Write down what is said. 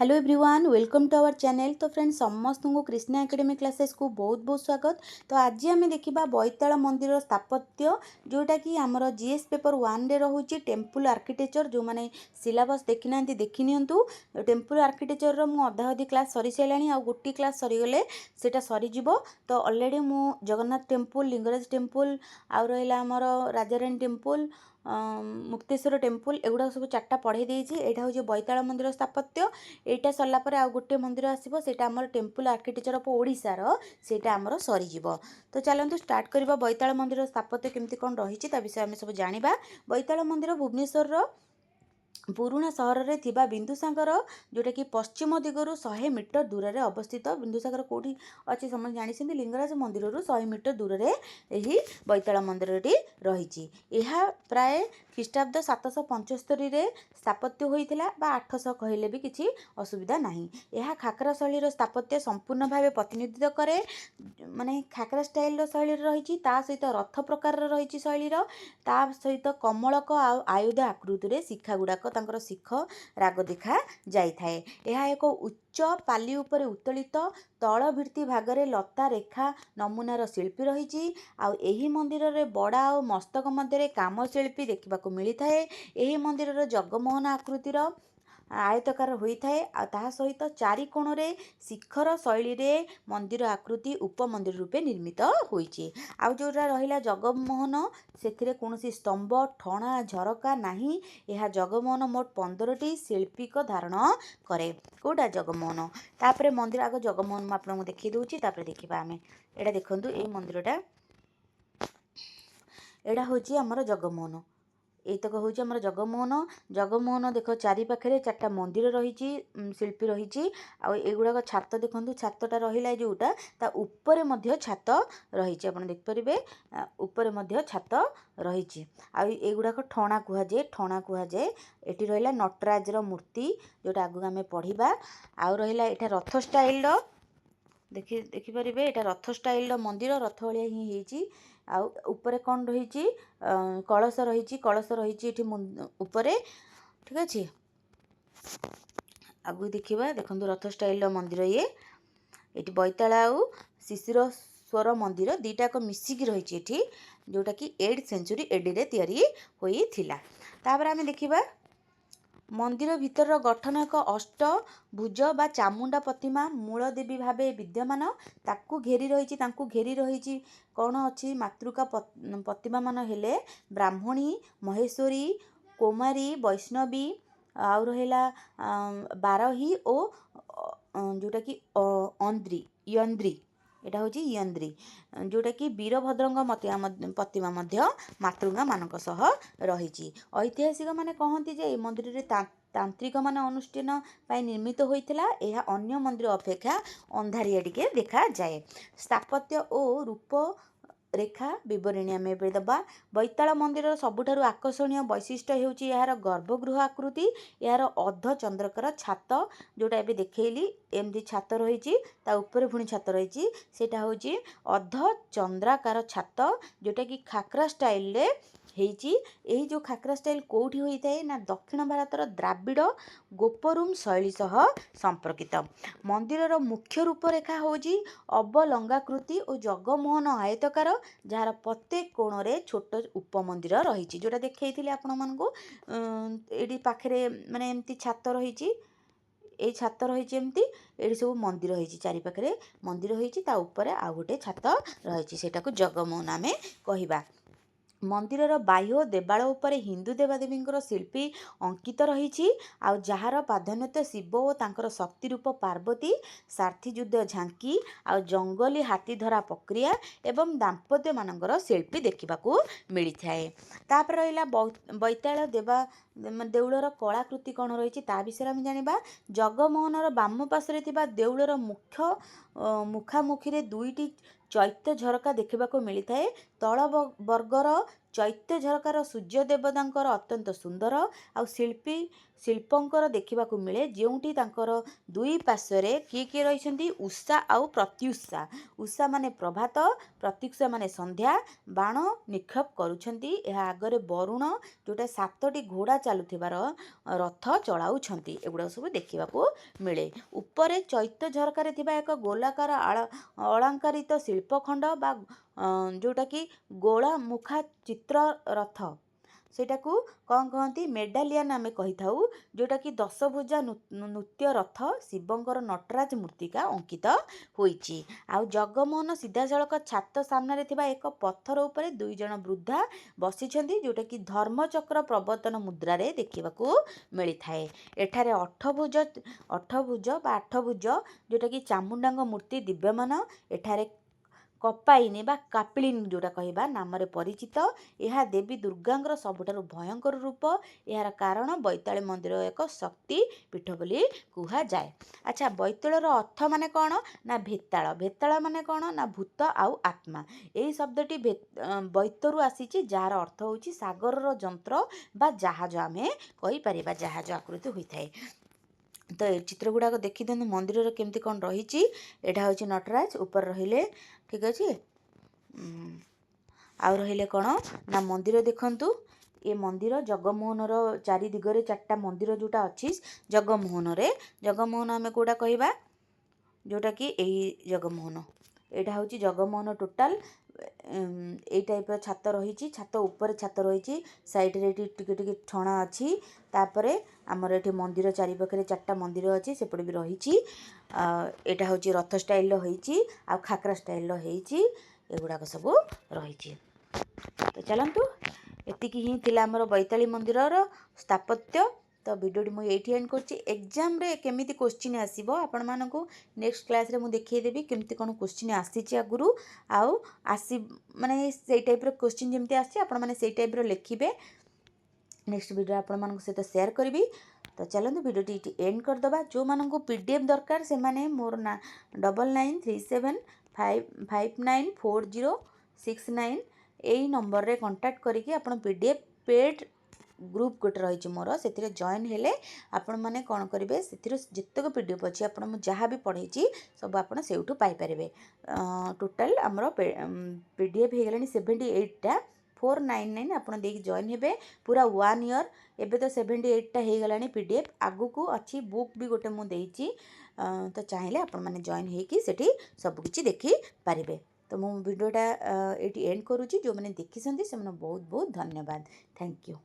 Hello everyone, welcome to our channel। ତ friend, ସମସ୍ତଙ୍କୁ Krishna academy କ୍ଲାସେସ୍କୁ ବହୁତ ବହୁତ ସ୍ୱାଗତ। ତ ଆଜି ଆମେ ଦେଖିବା ବୈତାଳ ମନ୍ଦିରର ସ୍ଥାପତ୍ୟ, ଯେଉଁଟାକି ଆମର ଜିଏସ୍ ପେପର୍ 1ରେ ରହୁଛି, ଟେମ୍ପୁଲ୍ ଆର୍କିଟେକ୍ଚର। ଯେଉଁମାନେ ସିଲାବସ୍ ଦେଖିନାହାନ୍ତି, ଦେଖିନିଅନ୍ତୁ। ଟେମ୍ପୁଲ୍ ଆର୍କିଟେକ୍ଚରର ମୁଁ ଅଧା ଅଧି କ୍ଲାସ୍ ସରିସାରିଲାଣି, ଆଉ ଗୋଟିଏ କ୍ଲାସ୍ ସରିଗଲେ ସେଇଟା ସରିଯିବ। ତ ଅଲରେଡ଼ି ମୁଁ ଜଗନ୍ନାଥ ଟେମ୍ପୁଲ୍, ଲିଙ୍ଗରାଜ ଟେମ୍ପୁଲ୍, ଆଉ ରହିଲା ଆମର ରାଜାରାଣୀ ଟେମ୍ପୁଲ୍, ମୁକ୍ତେଶ୍ୱର ଟେମ୍ପୁଲ୍, ଏଗୁଡ଼ାକ ସବୁ ଚାରିଟା ପଢ଼େଇ ଦେଇଛି। ଏଇଟା ହେଉଛି ବୈତାଳ ମନ୍ଦିର ସ୍ଥାପତ୍ୟ। ଏଇଟା ସରିଲା ପରେ ଆଉ ଗୋଟିଏ ମନ୍ଦିର ଆସିବ, ସେଇଟା ଆମର ଟେମ୍ପୁଲ୍ ଆର୍କିଟେକ୍ଚର ଅଫ୍ ଓଡ଼ିଶାର, ସେଇଟା ଆମର ସରିଯିବ। ତ ଚାଲନ୍ତୁ ଷ୍ଟାର୍ଟ କରିବା। ବୈତାଳ ମନ୍ଦିର ସ୍ଥାପତ୍ୟ କେମିତି କ'ଣ ରହିଛି, ତା ବିଷୟରେ ଆମେ ସବୁ ଜାଣିବା। ବୈତାଳ ମନ୍ଦିର ଭୁବନେଶ୍ୱରର ପୁରୁଣା ସହରରେ ଥିବା ବିନ୍ଦୁସାଗର, ଯେଉଁଟାକି ପଶ୍ଚିମ ଦିଗରୁ 100 ମିଟର ଦୂରରେ ଅବସ୍ଥିତ। ବିନ୍ଦୁସାଗର କେଉଁଠି ଅଛି, ସମସ୍ତେ ଜାଣିଛନ୍ତି। ଲିଙ୍ଗରାଜ ମନ୍ଦିରରୁ 100 ମିଟର ଦୂରରେ ଏହି ବୈତାଳ ମନ୍ଦିରଟି ରହିଛି। ଏହା ପ୍ରାୟ ଖ୍ରୀଷ୍ଟାବ୍ଦ 775ରେ ସ୍ଥାପତ୍ୟ ହୋଇଥିଲା ବା 800 କହିଲେ ବି କିଛି ଅସୁବିଧା ନାହିଁ। ଏହା ଖାକରା ଶୈଳୀର ସ୍ଥାପତ୍ୟ ସମ୍ପୂର୍ଣ୍ଣ ଭାବେ ପ୍ରତିନିଧିତ୍ୱ କରେ। ମାନେ ଖାକରା ଷ୍ଟାଇଲର ଶୈଳୀରେ ରହିଛି, ତା ସହିତ ରଥ ପ୍ରକାରର ରହିଛି ଶୈଳୀର, ତା ସହିତ କମଳକ ଆଉ ଆୟୁଧ ଆକୃତିରେ ଶିଖା ଗୁଡ଼ାକ, ତାଙ୍କର ଶିଖ ରାଗ ଦେଖା ଯାଇଥାଏ। ଏହା ଏକ ଉଚ୍ଚ ପାଲି ଉପରେ ଉତ୍ତୋଳିତ। ତଳ ଭିତ୍ତି ଭାଗରେ ଲତା ରେଖା ନମୁନାର ଶିଳ୍ପୀ ରହିଛି। ଆଉ ଏହି ମନ୍ଦିରରେ ବଡ଼ା ଆଉ ମସ୍ତକ ମଧ୍ୟରେ କାମଶିଳ୍ପୀ ଦେଖିବାକୁ ମିଳିଥାଏ। ଏହି ମନ୍ଦିରର ଜଗମୋହନ ଆକୃତିର ଆୟତକାର ହୋଇଥାଏ, ଆଉ ତାହା ସହିତ ଚାରି କୋଣରେ ଶିଖର ଶୈଳୀରେ ମନ୍ଦିର ଆକୃତି ଉପମନ୍ଦିର ରୂପେ ନିର୍ମିତ ହୋଇଛି। ଆଉ ଯେଉଁଟା ରହିଲା ଜଗମୋହନ, ସେଥିରେ କୌଣସି ସ୍ତମ୍ଭ, ଠଣା, ଝରକା ନାହିଁ। ଏହା ଜଗମୋହନ ମୋଟ 15ଟି ଶିଳ୍ପୀକ ଧାରଣ କରେ। କେଉଁଟା? ଜଗମୋହନ। ତାପରେ ମନ୍ଦିର, ଆଗ ଜଗମୋହନ ମୁଁ ଆପଣଙ୍କୁ ଦେଖେଇ ଦେଉଛି, ତାପରେ ଦେଖିବା ଆମେ। ଏଇଟା ଦେଖନ୍ତୁ, ଏଇ ମନ୍ଦିରଟା, ଏଇଟା ହେଉଛି ଆମର ଜଗମୋହନ। ଏଇତକ ହେଉଛି ଆମର ଜଗମୋହନ। ଜଗମୋହନ ଦେଖ, ଚାରି ପାଖରେ ଚାରିଟା ମନ୍ଦିର ରହିଛି, ଶିଳ୍ପୀ ରହିଛି। ଆଉ ଏଗୁଡ଼ାକ ଛାତ ଦେଖନ୍ତୁ, ଛାତଟା ରହିଲା ଯେଉଁଟା, ତା ଉପରେ ମଧ୍ୟ ଛାତ ରହିଛି। ଆପଣ ଦେଖିପାରିବେ, ଉପରେ ମଧ୍ୟ ଛାତ ରହିଛି। ଆଉ ଏଗୁଡ଼ାକ ଠଣା କୁହାଯାଏ, ଠଣା କୁହାଯାଏ। ଏଠି ରହିଲା ନଟରାଜର ମୂର୍ତ୍ତି, ଯେଉଁଟା ଆଗକୁ ଆମେ ପଢ଼ିବା। ଆଉ ରହିଲା ଏଇଟା ରଥ ଷ୍ଟାଇଲର, ଦେଖିପାରିବେ, ଏଇଟା ରଥ ଷ୍ଟାଇଲର ମନ୍ଦିର, ରଥ ଭଳିଆ ହିଁ ହେଇଛି। ଆଉ ଉପରେ କ'ଣ ରହିଛି? କଳସ ରହିଛି, କଳସ ରହିଛି ଏଠି ଉପରେ। ଠିକ୍ ଅଛି, ଆଗକୁ ଦେଖିବା। ଦେଖନ୍ତୁ, ରଥ ଷ୍ଟାଇଲର ମନ୍ଦିର ଇଏ। ଏଠି ବୈତାଳ ଆଉ ଶିଶିରସ୍ୱର ମନ୍ଦିର ଦୁଇଟାକ ମିଶିକି ରହିଛି ଏଠି, ଯେଉଁଟାକି 8 ସେଞ୍ଚୁରୀ ଏଡ଼ିରେ ତିଆରି ହୋଇଥିଲା। ତାପରେ ଆମେ ଦେଖିବା, ମନ୍ଦିର ଭିତରର ଗଠନ ଏକ ଅଷ୍ଟଭୁଜ ବା ଚାମୁଣ୍ଡା ପ୍ରତିମା ମୂଳ ଦେବୀ ଭାବେ ବିଦ୍ୟମାନ। ତାକୁ ଘେରି ରହିଛି, ତାଙ୍କୁ ଘେରି ରହିଛି କ'ଣ ଅଛି? ମାତୃକା ପ୍ରତିମାମାନ ହେଲେ ବ୍ରାହ୍ମଣୀ, ମହେଶ୍ୱରୀ, କୌମାରୀ, ବୈଷ୍ଣବୀ, ଆଉ ରହିଲା ବାରହୀ ଓ ଯେଉଁଟାକି ଅନ୍ଦ୍ରି, ୟନ୍ଦ୍ରି। ଏଇଟା ହେଉଛି ୟନ୍ଦ୍ରି, ଯେଉଁଟାକି ବୀରଭଦ୍ରଙ୍କ ପ୍ରତିମା ମଧ୍ୟ ମାତୃକାମାନଙ୍କ ସହ ରହିଛି। ଐତିହାସିକମାନେ କହନ୍ତି ଯେ ଏହି ମନ୍ଦିରରେ ତାନ୍ତ୍ରିକମାନେ ଅନୁଷ୍ଠାନ ପାଇଁ ନିର୍ମିତ ହୋଇଥିଲା। ଏହା ଅନ୍ୟ ମନ୍ଦିର ଅପେକ୍ଷା ଅନ୍ଧାରିଆ ଟିକେ ଦେଖାଯାଏ। ସ୍ଥାପତ୍ୟ ଓ ରୂପ ରେଖା ବିବରଣୀ ଆମେ ଏବେ ଦେବା। ବୈତାଳ ମନ୍ଦିରର ସବୁଠାରୁ ଆକର୍ଷଣୀୟ ବୈଶିଷ୍ଟ୍ୟ ହେଉଛି ଏହାର ଗର୍ଭଗୃହ ଆକୃତି। ଏହାର ଅର୍ଦ୍ଧ ଚନ୍ଦ୍ରକାର ଛାତ, ଯେଉଁଟା ଏବେ ଦେଖେଇଲି, ଏମିତି ଛାତ ରହିଛି, ତା ଉପରେ ପୁଣି ଛାତ ରହିଛି, ସେଇଟା ହେଉଛି ଅର୍ଦ୍ଧ ଚନ୍ଦ୍ରାକାର ଛାତ, ଯେଉଁଟାକି ଖାକରା ଷ୍ଟାଇଲରେ ହେଇଛି। ଏହି ଯେଉଁ ଖାକରା ଷ୍ଟାଇଲ କେଉଁଠି ହୋଇଥାଏ ନା ଦକ୍ଷିଣ ଭାରତର ଦ୍ରାବିଡ଼ ଗୋପୁରମ ଶୈଳୀ ସହ ସମ୍ପର୍କିତ। ମନ୍ଦିରର ମୁଖ୍ୟ ରୂପରେଖା ହେଉଛି ଅବଲଙ୍ଗାକୃତି ଓ ଜଗମୋହନ ଆୟତକାର, ଯାହାର ପ୍ରତ୍ୟେକ କୋଣରେ ଛୋଟ ଉପମନ୍ଦିର ରହିଛି, ଯେଉଁଟା ଦେଖେଇଥିଲି ଆପଣମାନଙ୍କୁ। ଏଇଠି ପାଖରେ ମାନେ ଏମିତି ଛାତ ରହିଛି, ଏଇ ଛାତ ରହିଛି ଏମିତି। ଏଇଠି ସବୁ ମନ୍ଦିର ହେଇଛି, ଚାରି ପାଖରେ ମନ୍ଦିର ହେଇଛି, ତା ଉପରେ ଆଉ ଗୋଟେ ଛାତ ରହିଛି, ସେଇଟାକୁ ଜଗମୋହନ ଆମେ କହିବା। ମନ୍ଦିରର ବାହ୍ୟ ଦେବାଳ ଉପରେ ହିନ୍ଦୁ ଦେବାଦେବୀଙ୍କର ଶିଳ୍ପୀ ଅଙ୍କିତ ରହିଛି, ଆଉ ଯାହାର ପ୍ରାଧାନ୍ୟତା ଶିବ ଓ ତାଙ୍କର ଶକ୍ତି ରୂପ ପାର୍ବତୀ, ସାର୍ଥୀଯୁଦ୍ଧ ଝାଙ୍କି ଆଉ ଜଙ୍ଗଲୀ ହାତୀ ଧରା ପ୍ରକ୍ରିୟା ଏବଂ ଦାମ୍ପତ୍ୟମାନଙ୍କର ଶିଳ୍ପୀ ଦେଖିବାକୁ ମିଳିଥାଏ। ତାପରେ ରହିଲା ବୈତାଳ ଦେବା ଦେଉଳର କଳାକୃତି କ'ଣ ରହିଛି, ତା ବିଷୟରେ ଆମେ ଜାଣିବା। ଜଗମୋହନର ବାମ ପାର୍ଶ୍ୱରେ ଥିବା ଦେଉଳର ମୁଖ୍ୟ ମୁଖାମୁଖିରେ ଦୁଇଟି ଚୈତ୍ୟ ଝରକା ଦେଖିବାକୁ ମିଳିଥାଏ। ତଳ ବର୍ଗର ଚୈତ୍ୟ ଝରକାର ସୂର୍ଯ୍ୟ ଦେବତାଙ୍କର ଅତ୍ୟନ୍ତ ସୁନ୍ଦର ଆଉ ଶିଳ୍ପଙ୍କର ଦେଖିବାକୁ ମିଳେ, ଯେଉଁଠି ତାଙ୍କର ଦୁଇ ପାର୍ଶ୍ୱରେ କିଏ କିଏ ରହିଛନ୍ତି? ଉଷା ଆଉ ପ୍ରତ୍ୟୁଷା। ଉଷା ମାନେ ପ୍ରଭାତ, ପ୍ରତ୍ୟୁଷା ମାନେ ସନ୍ଧ୍ୟା, ବାଣ ନିକ୍ଷେପ କରୁଛନ୍ତି। ଏହା ଆଗରେ ବରୁଣ, ଯେଉଁଟା ସାତଟି ଘୋଡ଼ା ଚାଲୁଥିବାର ରଥ ଚଳାଉଛନ୍ତି। ଏଗୁଡ଼ାକ ସବୁ ଦେଖିବାକୁ ମିଳେ। ଉପରେ ଚୈତ୍ୟ ଝରକାରେ ଥିବା ଏକ ଗୋଲାକାର ଅଳଙ୍କାରିତ ଶିଳ୍ପଖଣ୍ଡ ବା ଯେଉଁଟାକି ଗୋଳା ମୁଖା ଚିତ୍ର ରଥ, ସେଇଟାକୁ କ'ଣ କହନ୍ତି? ମେଡାଲିଆନ୍ ଆମେ କହିଥାଉ, ଯେଉଁଟାକି ଦଶଭୁଜା ନୃତ୍ୟ ରଥ ଶିବଙ୍କର ନଟରାଜ ମୂର୍ତ୍ତିକା ଅଙ୍କିତ ହୋଇଛି। ଆଉ ଜଗମୋହନ ସିଧାସଳଖ ଛାତ ସାମ୍ନାରେ ଥିବା ଏକ ପଥର ଉପରେ ଦୁଇ ଜଣ ବୃଦ୍ଧା ବସିଛନ୍ତି, ଯେଉଁଟାକି ଧର୍ମଚକ୍ର ପ୍ରବର୍ତ୍ତନ ମୁଦ୍ରାରେ ଦେଖିବାକୁ ମିଳିଥାଏ। ଏଠାରେ ଅଠଭୁଜ ବା ଆଠଭୁଜ, ଯେଉଁଟାକି ଚାମୁଣ୍ଡାଙ୍କ ମୂର୍ତ୍ତି ଦିବ୍ୟମାନ। ଏଠାରେ କପାଇନି ବା କାପିଳିନୀ ଯେଉଁଟା କହିବା ନାମରେ ପରିଚିତ। ଏହା ଦେବୀ ଦୁର୍ଗାଙ୍କର ସବୁଠାରୁ ଭୟଙ୍କର ରୂପ। ଏହାର କାରଣ ବୈତାଳି ମନ୍ଦିର ଏକ ଶକ୍ତି ପୀଠ ବୋଲି କୁହାଯାଏ। ଆଚ୍ଛା, ବୈତାଳର ଅର୍ଥ ମାନେ କ'ଣ ନା ଭେତାଳ। ଭେତାଳ ମାନେ କ'ଣ ନା ଭୂତ ଆଉ ଆତ୍ମା। ଏହି ଶବ୍ଦଟି ବୈତରୁ ଆସିଛି, ଯାହାର ଅର୍ଥ ହେଉଛି ସାଗରର ଯନ୍ତ୍ର ବା ଜାହାଜ ଆମେ କହିପାରିବା, ଜାହାଜ ଆକୃତି ହୋଇଥାଏ। ତ ଏ ଚିତ୍ର ଗୁଡ଼ାକ ଦେଖିଦିଅନ୍ତୁ, ମନ୍ଦିରର କେମିତି କ'ଣ ରହିଛି। ଏଇଟା ହେଉଛି ନଟରାଜ ଉପରେ ରହିଲେ, ଠିକ୍ ଅଛି। ଆଉ ରହିଲେ କ'ଣ ନା ମନ୍ଦିର ଦେଖନ୍ତୁ। ଏ ମନ୍ଦିର ଜଗମୋହନର ଚାରି ଦିଗରେ ଚାରିଟା ମନ୍ଦିର ଯେଉଁଟା ଅଛି ଜଗମୋହନରେ। ଜଗମୋହନ ଆମେ କେଉଁଟା କହିବା? ଯେଉଁଟାକି ଏଇ ଜଗମୋହନ। ଏଇଟା ହେଉଛି ଜଗମୋହନ। ଟୋଟାଲ୍ ଏଇ ଟାଇପ୍ର ଛାତ ରହିଛି, ଛାତ ଉପରେ ଛାତ ରହିଛି, ସାଇଡ଼୍ରେ ଏଠି ଟିକେ ଟିକେ ଛଣା ଅଛି। ତାପରେ ଆମର ଏଠି ମନ୍ଦିର ଚାରିପାଖରେ ଚାରିଟା ମନ୍ଦିର ଅଛି, ସେପଟେ ବି ରହିଛି। ଏଇଟା ହେଉଛି ରଥ ଷ୍ଟାଇଲ୍ର ହେଇଛି ଆଉ ଖାକରା ଷ୍ଟାଇଲ୍ର ହେଇଛି, ଏଗୁଡ଼ାକ ସବୁ ରହିଛି। ତ ଚାଲନ୍ତୁ, ଏତିକି ହିଁ ଥିଲା ଆମର ବୈତାଳି ମନ୍ଦିରର ସ୍ଥାପତ୍ୟ। ତ ଭିଡ଼ିଓଟି ମୁଁ ଏଇଠି ଏଣ୍ଡ କରୁଛି। ଏକ୍ଜାମ୍ରେ କେମିତି କୋଶ୍ଚିନ୍ ଆସିବ ଆପଣମାନଙ୍କୁ ନେକ୍ସଟ କ୍ଲାସ୍ରେ ମୁଁ ଦେଖେଇଦେବି, କେମିତି କ'ଣ କୋଶ୍ଚିନ୍ ଆସିଛି ଆଗରୁ ଆଉ ଆସି ମାନେ ସେଇ ଟାଇପ୍ର କୋଶ୍ଚିନ୍ ଯେମିତି ଆସିଛି ଆପଣମାନେ ସେଇ ଟାଇପ୍ର ଲେଖିବେ। ନେକ୍ସଟ ଭିଡ଼ିଓ ଆପଣମାନଙ୍କ ସହିତ ସେୟାର କରିବି। ତ ଚାଲନ୍ତୁ, ଭିଡ଼ିଓଟି ଏଇଠି ଏଣ୍ଡ କରିଦେବା। ଯେଉଁମାନଙ୍କୁ PDF ଦରକାର, ସେମାନେ ମୋର ନା 9937 5 594069 ଏଇ ନମ୍ବରରେ କଣ୍ଟାକ୍ଟ କରିକି ଆପଣ PDF paid group ଗୋଟେ ରହିଛି ମୋର, ସେଥିରେ ଜଏନ୍ ହେଲେ ଆପଣମାନେ କ'ଣ କରିବେ, ସେଥିରୁ ଯେତେକ PDF ଅଛି, ଆପଣ ମୁଁ ଯାହା ବି ପଢ଼େଇଛି ସବୁ ଆପଣ ସେଇଠୁ ପାଇପାରିବେ। ଟୋଟାଲ୍ ଆମର PDF ହେଇଗଲାଣି 78ଟା। 499 ଆପଣ ଦେଇକି ଜଏନ୍ ହେବେ ପୁରା ୱାନ୍ ଇୟର୍। ଏବେ ତ 78ଟା ହେଇଗଲାଣି PDF, ଆଗକୁ ଅଛି, ବୁକ୍ ବି ଗୋଟେ ମୁଁ ଦେଇଛି। ତ ଚାହିଁଲେ ଆପଣମାନେ ଜଏନ୍ ହେଇକି ସେଠି ସବୁକିଛି ଦେଖିପାରିବେ। ତ ମୁଁ ଭିଡ଼ିଓଟା ଏଇଠି ଏଣ୍ଡ କରୁଛି। ଯେଉଁମାନେ ଦେଖିଛନ୍ତି ସେମାନେ ବହୁତ ବହୁତ ଧନ୍ୟବାଦ। Thank you.